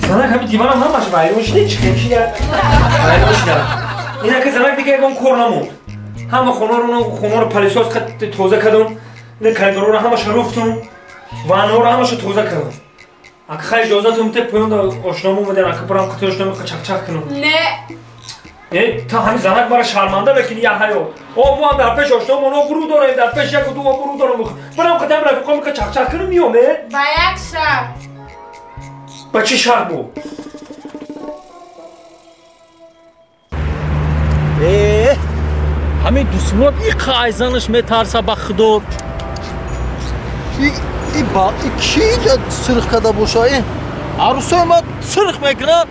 Занак ҳами диванам ҳамаш вайрон шуда, чӣ хел шуда? Вайрон шуда. Ина ки занак дига ягон кор намонд. Ҳама хонаро пылесос тоза кардам, ина коридорро ҳамаша руфтум, ваннаро ҳамаша тоза кардам. Ака хай иҷозатум те поён ошномо омадан, ака барам қити ошномо чақчақ кунам. Не. Э, та ҳами занак мара шарманда мекунӣ я ҳаё. О, мо ҳам дар пеш ошномо обрӯ дорем, дар пеш яку ду обрӯ дорем. Барам қитам рафиқом ка чақчақ кунам миём, э? Ба як шарт. Ба чӣ шарт бу? Э, ҳамин дусмурод иқа айзанаш метарса ба худо. И ба и ки инҷа сирх карда боша? Э, арӯсои ма сирх мекунад,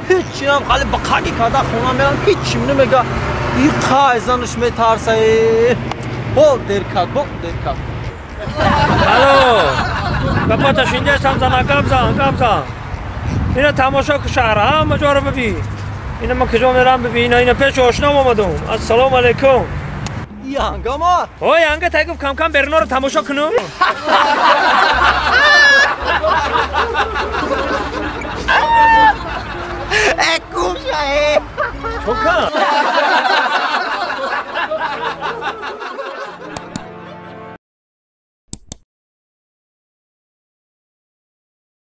ҳечинам хали ба қаги карда хона мерам, ҳечим намега. Иқа айзанаш метарса. Э, бо дер кард, бо дер кард. Алло, ба поташ инҷастам зана, гап зан, гап зан. Ина тамошо ку шаҳра, ҳама ҷоро бибин. Ина ман куҷо мерам бибин, ина ина пеш ошном омадум. Ассалому алайкум. Янгама? Ой, янга тай гуфт кам-кам беруноро тамошо кунум.